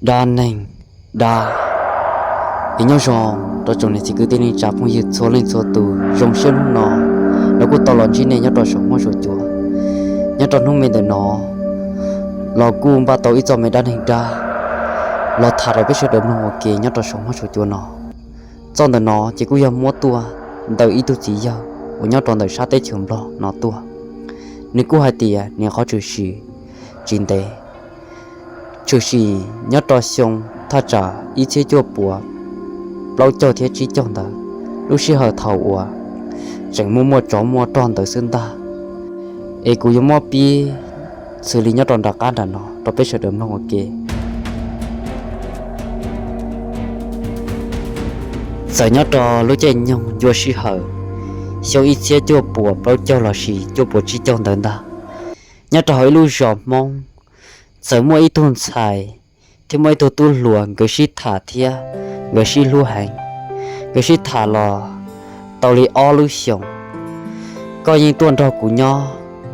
Dab neeg dab. Es nyob zoo rau tsoom niam txiv kwv tij neej tsa phooj ywg txhua leej txhua tus, zoo siab hnub no los kuj tau los ntsib nej nyob rau saum huab saum cua. Nyob rau hnub me ntawm no los kuj npaj tau ib txoj me dab neeg dab los tham rau peb sawv daws mloog ua ke nyob rau saum huab saum cua no. Txoj ntawm no ces kuj yog muab tuaj ntawm ib tug txiv yawg uas nyob rau ntawm sab teb chaws Nplog no tuaj. Nws kuj hais tias nws qhov tshwm sim tsis ntev, tshwm sim nyob rau xyoo thaj tsam ib txhiab cuaj puas plaub caug thiab tsib caug ntawd, lub sij hawm thaum uas tseem muaj muaj tsov muaj rog ntawd xwb ntag. Es kuv yuav muab pib xws li nyob rau nram qab nram no rau peb sawv daws mloog ua ke. Txawm nyob rau lub caij nyoog ncua sij hawm xyoo ib txhiab cuaj puas plaub caug lossis cuaj puas tsib caug ntawd ntag, nyob rau hauv ib lub zos Hmoob, txawm muaj ib tug ntxhais thiab muaj ib tug tub hluas, nkawd sib tham thiab nkawd sib hlub heev. Nkawd sib tham los tau li ob lub xyoos. Koj yeej tuaj nrog kuv nyob,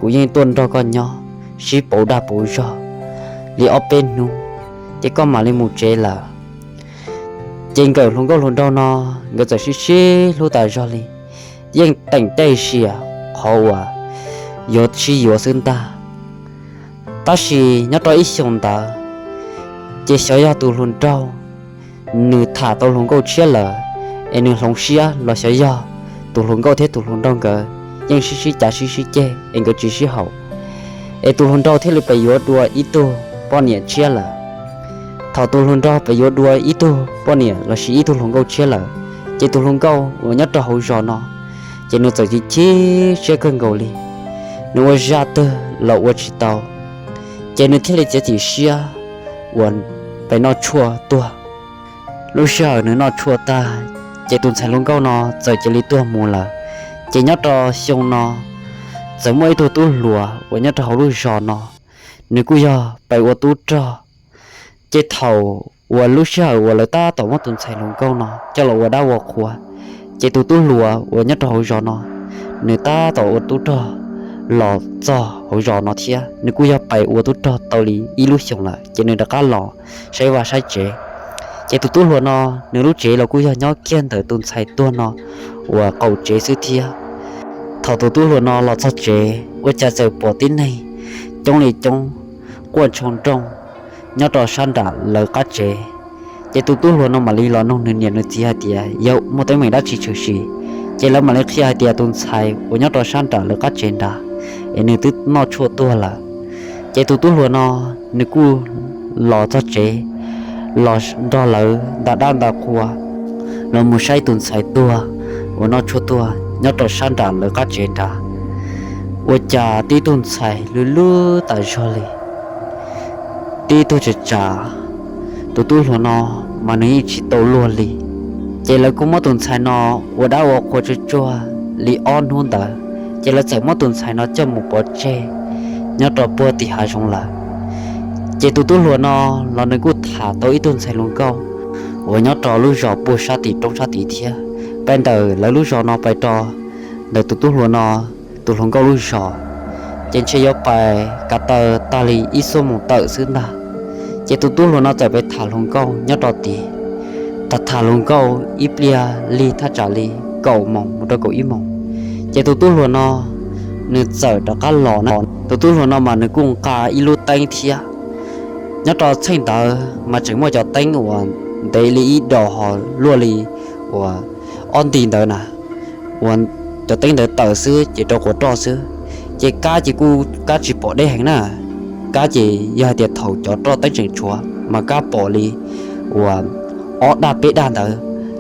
kuv yeej tuaj nrog koj nyob, sib pauv dag pauv zog li ob peb hnub, ces koj mam li mus tsev lawm. Ces nkawm hluas nkauj hluas nraug no, nkawd txawm sib sib hlub tas zog li, yeej teem tej sia qhov uas yuav sib yuav xwb ntag. Tab sis nyob rau ib xyoos ntawd, ces xyov yog tus hluas nraug nws tham tau hluas nkauj tshiab lawm, es nws hloov siab los xyov yog tus hluas nkauj thiab tus hluas nraug nkawd yeej sib sib cav sib sib ceg es nkawd tsis sib haum, es tus hluas nraug thiaj li pes yuav dua ib tug poj niam tshiab lawm. Thaum tus hluas nraug pes yuav dua ib tug poj niam lossis ib tug hluas nkauj tshiab lawm, ces tus hluas nkauj uas nyob rau hauv zos no, ces nws txawm chim chim siab kawg nkaus li. Nws ua zaj twg los ua tsis tau, ces nws thiaj li txiav txim siab uas pes noj tshuaj tuag. Lub sij hawm nws noj tshuaj tag, ces tus ntxhais hluas nkauj no txawm cia li tuag mus lawm. Ces nyob rau xyoo no, txawm muaj ib tug tub hluas uas nyob rau hauv lub zos no, nws kuj yog pes ua tub rog. Ces thaum uas lub sij hawm uas lawv tab tom muab tus ntxhais hluas nkauj no coj los ua dab ua qhua, ces tus tub hluas uas nyob rau hauv zos no, nws tab tom ua tub rog los txog hauv zos no thiab, nws kuj yog pes ua tub rog tau li ib lub xyoos lawm, ces nws rov qab los saib vaj saib tsev. Ces tus tub hluas no, nws lub tsev los kuj yog nyob kiag ntawm tus ntxhais tuag no uas qaum tsev xwb thiab. Thaum tus tub hluas no los txog tsev, ua cas txawm pom tib neeg coob li coob, quaj ntshoo nrooj nyob rau sab nram lawv qab tsev. Ces tus tub hluas no mam li los nug nws niam nws txiv hais tias yog muaj teeb meem dab tsi tshwm sim. Ces lawv mam li qhia hais tias tus ntxhais uas nyob rau sab nram lawv qab tsev nrad, es nws twb noj tshuaj tuag lawm. Ces tus tub hluas no, nws kuj los txog tsev, los nrog lawv nta dab nta qhua, los mus saib tus ntxhais tuag uas noj tshuaj tuag nyob rau sab nram lawv qab tsev nrad. Ua cas tib tug ntxhais lwj lwj tas zog li, tib tug tsav tsav. Tus tub hluas no mas nws yeej tsis tau luag li. Ces lawv kuj muab tus ntxhais no ua dab ua qhua tsuag tsuag li ob hnub ntawd, ces lawv txawm muab tus ntxhais no coj mus pov tseg nyob rau puag tim hav zoov lawm. Ces tus tub hluas no los nws kuj tham tau ib tug ntxhais hluas nkauj uas nyob rau lub zos puag sab tim roob sab tid thiab. Pem ntawm lawv lub zos no pais rau ntawm tus tub hluas no, tus hluas nkauj lub zos, ces ntshe yuav pais kav taw tag li ib xuab moos tawm xwb ntag. Ces tus tub hluas no txawm pais tham hluas nkauj nyob rau tid. Tham tham hluas nkauj ib pliag lig thaj tsam li kaum moos mus rau kaum ib moos, ces tus tub hluas no nws txawm rov qab los na. Tus tub hluas no mas nws kuj nqa ib lub teeb thiab. Nyob rau txheej ntawd mas tseem muaj cov teeb uas ntev li ib dos ho luaj li uas ob nti ntawd na, uas cov teeb ntawd tawm xwb ces rau quas roj xwb. Ces kab ces kuj kab tsis pom deb heev na. Kab ces yog hais tias thaum cov roj teeb tseem tshuav mas kab pom li uas ob daj peb daj ntawd,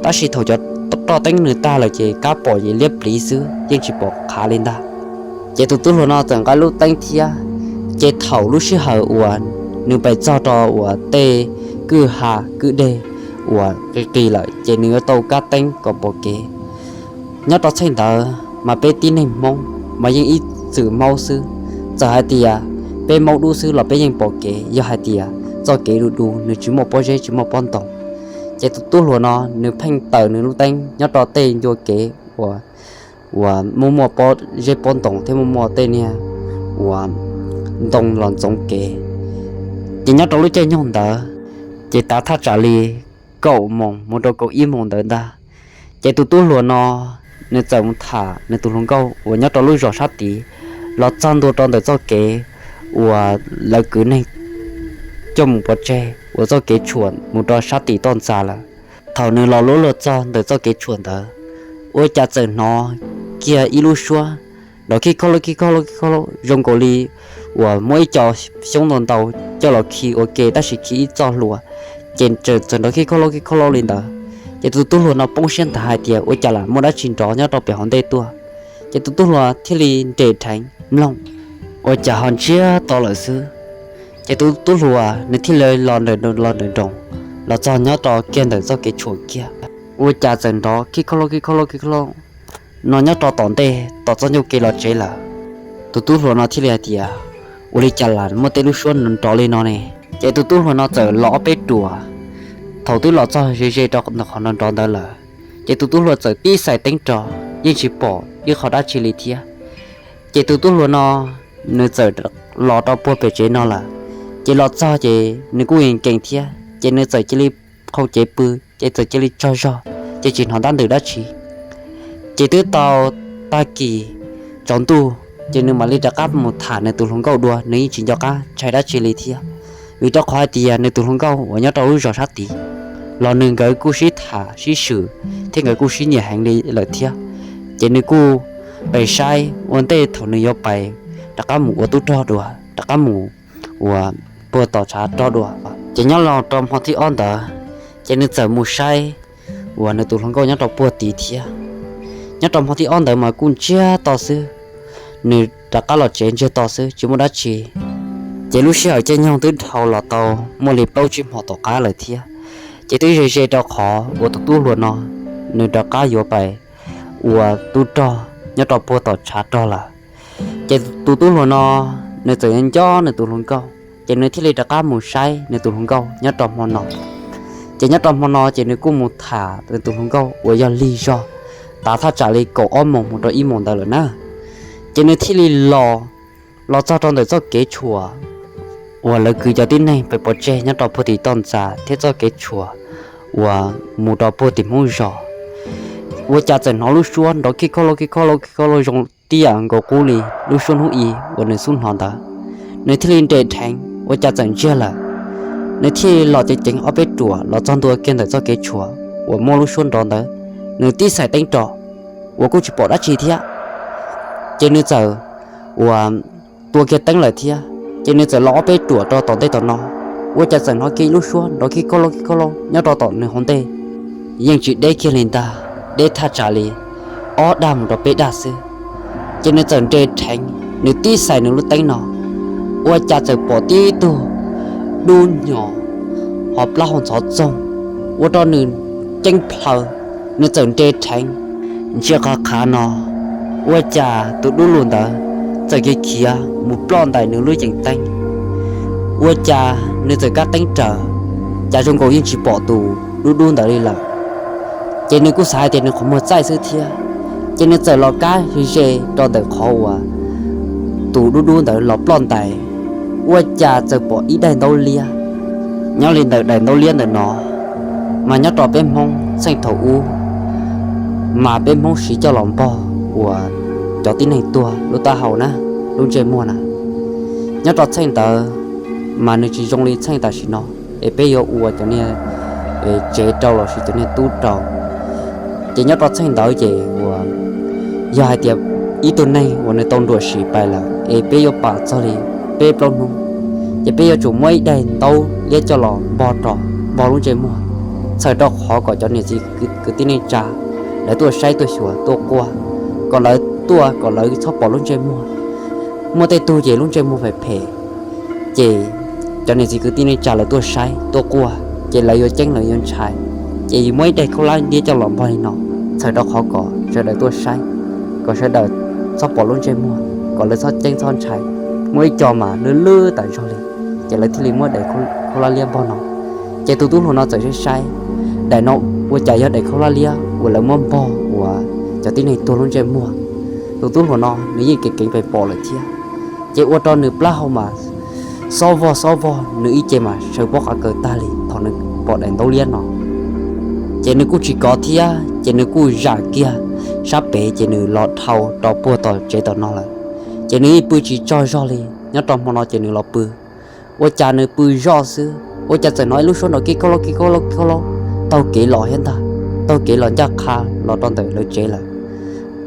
tab sis thaum cov roj teeb nws tag lawm ces kab pom ces liab pliv xwb, yeej tsis pom qhav li ntag. Ces tus tub hluas no txawm nqa lub teeb thiab, ces thaum lub sij hawm uas nws pais txog rau uas tej kwj ha kwj deg uas qis qis lawm ces nws yuav tau kab teeb kom pom kev. Nyob rau txheej ntawd mas peb tib neeg Hmoob mas yeej ib txwm maub xwb. Txawm hais tias peb maub dub xwb los peb yeej pom kev, yog hais tias txoj kev du du nws tsis muaj pob zeb tsis muaj pob ntoo. Ces tus tub hluas no nws pheej tawm nws lub teeb nyob rau tej ncua kev uas, uas muaj muaj pob zeb pob ntoo thiab muaj muaj tej niag uas ntoo los ntxoov kev. Ces nyob rau lub caij nyoog ntawd, Ces tav thaj tsam li kaum moos mus rau kaum ib moos ntawd ntag, ces tus tub hluas no nws txawm mus tham nws tus hluas nkauj uas nyob rau lub zos sab tid los txog ntua rau ntawm txoj kev uas lawv kwv neeg coj mus pov tseg uas txoj kev tshuam mus rau sab tim toj ntxas lawm. Thaum nws los lub luag txog ntawm txoj kev tshuam ntawd, ua cas txawm hnov kiag ib lub suab nrov khib khob laub khib khob laub khib khob laub zoo nkaus li uas muaj ib co xyoob ntau ntau coj los khi ua ke tab sis khi ib txoj hlua, ces txawm nrov khib khob laub khib khob laub li ntawd. Ces tus tub hluas no poob siab nthav hais tias ua cas lam muaj dab tsi nrov nyob rau pem hauv ntej tuaj. Ces tus tub hluas thiaj li nres dheev mloog, ua cas ho ntsiag to lawm xwb. Ces tus tub hluas nws thiaj li los nrawm nroos los txog nyob rau kiag ntawm txoj kev tshuam kiag, ua cas txawm nrov khib khob laub khib khob laub khib khob laub no nyob rau tom ntej tom txoj ncauj kev los tsev lawm. Tus tub hluas no thiaj li hais tias ua li cas lam muaj tej lub suab nrov li no ne. Ces tus tub hluas no txawm los ob peb ruam, thaum twb los txog ze ze rau ntawm qhov nrov nrov ntawd lawm, ces tus tub hluas txawm tib xais teeb rau, yeej tsis pom ib qho dab tsi li thiab. Ces tus tub hluas no nws txawm los rau puag pem tsev no lawm. Ces los txog ces nws kuj nkees thiab, ces nws txawm cia li qhau cev pw, ces txawm cia li tsaug zog, ces tsis hnov ntab ntws dab tsi. Ces twb tau tag kis tsaus ntuj, ces nws mam li rov qab mus tham nws tus hluas nkauj dua, nws yeej tsis nco qab ntshai dab tsi li thiab. Vim rau qhov hais tias nws tus hluas nkauj uas nyob rau lub zos sab tid los nws nkawd kuj sib tham sib swm thiab nkawd kuj sib nyiam heev li lawm thiab. Ces nws kuj pais saib ua ntej thaum nws yuav pais rov qab mus ua tub rog dua, rov qab mus uas puag tom tshav rog dua. Ces nyob los rau hmo thib ob ntawd, ces nws txawm mus saib uas nws tus hluas nkauj nyob rau puag tid thiab. Nyob rau hmo thib ob ntawd mas kuj ntsiag to xwb, nws rov qab los tsev ntsiag to xwb tsis muaj dab tsi. Ces lub sij hawm caij nyoog twb dhau los tau muaj li plaub tsib hmo tom qab lawm thiab. Ces twb ze ze rau qhov uas tus tub hluas no nws rov qab yuav pais ua tub rog nyob rau puag tom tshav rog lawm. Ces tus tub hluas no nws txawm nco nws tus hluas nkauj, ces nws thiaj li rov qab mus saib nws tus hluas nkauj nyob rau hmo no. Ces nyob rau hmo no ces nws kuj mus tham nws tus hluas nkauj uas yog lig zog tav thaj tsam li kaum ob moos mus rau ib moos ntawd lawm na. Ces nws thiaj li los, los txog rau ntawm txoj kev tshuam uas lawv kwv cov tib neeg pem pov tseg nyob rau puag tim toj ntxas thiab txoj kev tshuam uas mus rau puag tim Hmoob zos. Ua cas txawm hnov lub suab nrov khib khob laub khib khob laub khib khob laub zoo tib yam nkaus qub li lub suab hnub i uas nws xub hnov ntawd. Nws thiaj li nres dheev ua cas txawm ntsiag lawm. Nws thiaj li los ceev ceev ob peb ruam los txog ntua kiag ntawm txoj kev tshuam uas muaj lub suab nrov ntawd, nws tib xais teeb rau uas kuj tsis pom dab tsi thiab. Ces nws txawm uas tua kiag teeb lawm thiab, ces nws txawm los ob peb ruam rau tom ntej tom no, ua cas txawm hnov kiag ib lub suab nrov khib khob laub khib khob laub nyob rau tom nws hauv ntej, yeej tsis deb kiag li ntag, deb thaj tsam li ob dag mus rau peb dag xwb. Ces nws txawm nres dheev, nws tib xais nws lub teeb no, ua cas txawm pom tib tug dub nyos ho plaub hau ntxhov txoog, ua rau nws ceeb plhaw. Nws txawm nres dheev ntsia qhov qhav no, ua cas tus dub lug ntawd txawm khiav khiav mus ploj ntais nws lub yees teeb. Ua cas nws txawm kab teeb raws, cas zoo nkaus yeej tsis pom tus dub dub ntawd li lawm. Ces nws kuj xav hais tias nws qhov muag txaij xwb thiab, ces nws txawm los kab ze rau ntawm qhov uas tus dub dub ntawd los ploj ntais, ua cas txawm pom ib daim ntaub liab. Nyob li ntawm daim ntaub liab ntawm no mas nyob rau peb Hmoob txheej thaum ub, mas peb Hmoob siv coj los npog uas cov tib neeg tuag lub taub hau na, lub ntsej muag na. Nyob rau txheej ntawd mas nws tsis zoo li txheej tam sim no es peb yuav ua cov niag tsev rau lossis cov niag tub rau. Ces nyob rau txheej ntawd ces uas yog hais tias ib tug neeg uas nws tau nruam sim pais lawm es peb yuav pam txog li peb plaub hnub, ces peb yuav tsum muab ib daim ntaub liab coj los npog rau, npog lub ntsej muag, txhawm rau qhov kom cov niam txiv kwv tij neej tsa lawv tuaj saib tuaj xyuas tuaj quaj, kom lawv tuaj kom lawv txhob pom lub ntsej muag. Muaj tej tug ces lub ntsej muag phem phem, ces cov niam txiv kwv tij neej tsa lawv tuaj saib tuaj quaj ces lawv yuav ceeb lawv yuav ntshai. Ces muab ib daim khaub hlab liab coj los npog li no, txhawm rau qhov kom sawv daws tuaj saib, kom sawv daws txhob pom lub ntsej muag, kom lawv txhob ceeb txhob ntshai. Muaj ib co mas lwj lwj tas zog li, ces lawv thiaj li muab daim khaub hlab liab npog no. Ces tus tub hluas no txawm saib saib, daim no ua cas yog daim khaub hlab liab uas lawv muab npog uas cov tib neeg tuag lub ntsej muag. Tus tub hluas no nws yeej keev keev pes pom lawm thiab, ces ua rau nws plaub hau mas xob vog xob vog, nws ib ce mas sawv pob qav kaws tag li thaum nws pom daim ntaub liab no. Ces nws kuj tsis kov thiab, ces nws kuj zam kiag sab pem, ces nws los dhau rau puag tom tsev tom no lawm. Ces nws yeej pw tsis tsaug zog li, nyob rau hmo no ces nws los pw. Ua cas nws pw zoj xwb, ua cas txawm hnov ib lub suab nrov kib kaub laub kib kaub laub kib kaub laub taug kev los thiab ntag, taug kev los ncaj qha los rau ntawm lawv tsev lawm.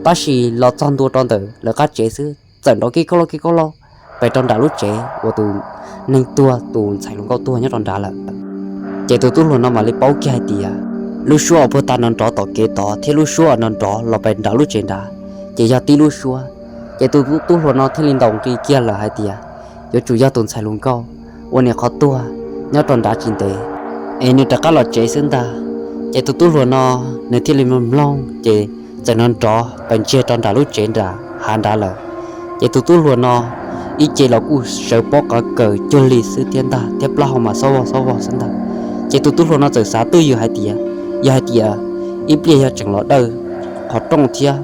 Tab sis los txog ntua rau ntawm lawv qab tsev xwb, txawm nrov kib kaub laub kib kaub laub pes rau nram lub tsev uas tus neeg tuag, tus ntxhais hluas nkauj tuag nyob rau nrad lawm. Ces tus tub hluas no mam li paub kiag hais tias lub suab uas puag ta nrov nrov tom kev tod thiab lub suab uas nrov nrov los pes nram lub tsev nrad, ces yog tib lub suab. Ces tus tub hluas no thiaj li ntaus nqi kiag lawm hais tias yuav tsum yog tus ntxhais hluas nkauj uas nim qhov tuag nyob rau nrad tsis ntev es nws rov qab los tsev xwb ntag. Ces tus tub hluas no nws thiaj li mloog mloog ces txawm nrov nrov pes ntsiag rau nram lub tsev nram hav nrad lawm. Ces tus tub hluas no ib ce los kuj sawv pob qav kaws cuag li xwb thiab ntag, thiab plaub hau mas xob vog xob vog xwb ntag. Ces tus tub hluas no txawm xav twj ywm hais tias yog hais tias ib pliag yog tseem los dawj qhov rooj thiab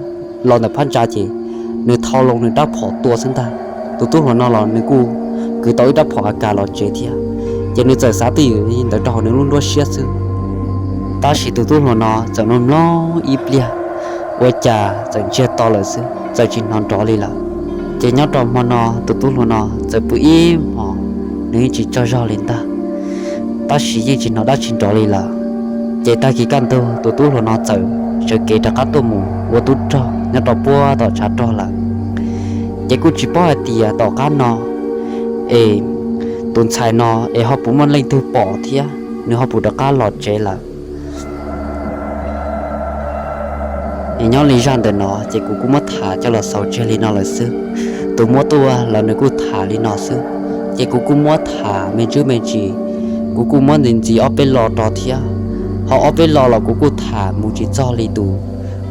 los ntawm phab ntsa ces nws thau loo nws rab phom tua xwb ntag. Tus tub hluas no los nws kuj kwv tau ib rab phom AK los tsev thiab, ces nws txawm xav twj ywm li ntawd rau hauv nws lub nruab siab xwb. Tab sis tus tub hluas no txawm mloog mloog ib pliag, ua cas txawm ntsiag to lawm xwb, txawm tsis hnov nrov li lawm. Ces nyob rau hmo no tus tub hluas no txawm pw ib hmos, nws yeej tsis tsaug zog li ntag, tab sis yeej tsis hnov dab tsi nrov li lawm. Ces tag kis kaj ntug tus tub hluas no txawm sawv kev rov qab tuaj mus ua tub rog nyob rau puag tom tshav rog lawm. Ces kuj tsis paub hais tias tom qab no es tus ntxhais no es ho puas muaj leej twg pom thiab nws ho puas rov qab los tsev lawm. Es nyob li zaj ntawm no ces kuv kuj muab tham coj los xaus tseg li no lawm xwb. Tus muab tuaj los nws kuj tham li no xwb, ces kuv kuj muab tham me ntsis me ntsis, kuv kuj muab ntxiv ntxiv ob peb lo rau thiab. Ho ob peb lo los kuv kuj tham mus tsis txog li tus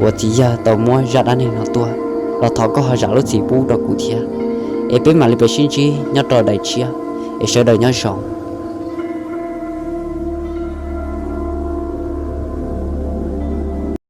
uas txiv yawg tau muab zaj dab neeg no tuaj los thov koj ho zam lub txim pub rau kuv thiab. Es peb mam li peb sib ntsib nyob rau daim tshiab, es sawv daws nyob zoo.